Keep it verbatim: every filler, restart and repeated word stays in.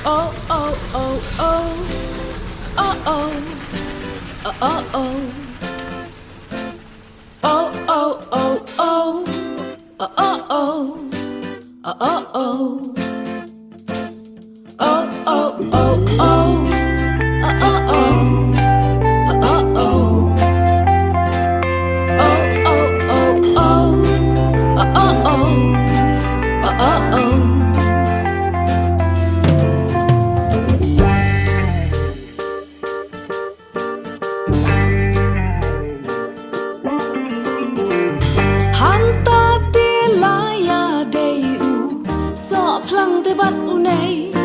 Oh, oh, oh, oh. Oh, oh. Oh, oh, oh. Oh, oh, oh, oh. Oh, oh, oh. Oh, oh, oh. Oh, oh, oh, oh. Oh, oh, oh. Oh, oh, oh. Oh, oh, oh, oh. Oh, oh, oh. Oh, oh, oh. Hangta te la ïadei u, soh phlang te bad u nei.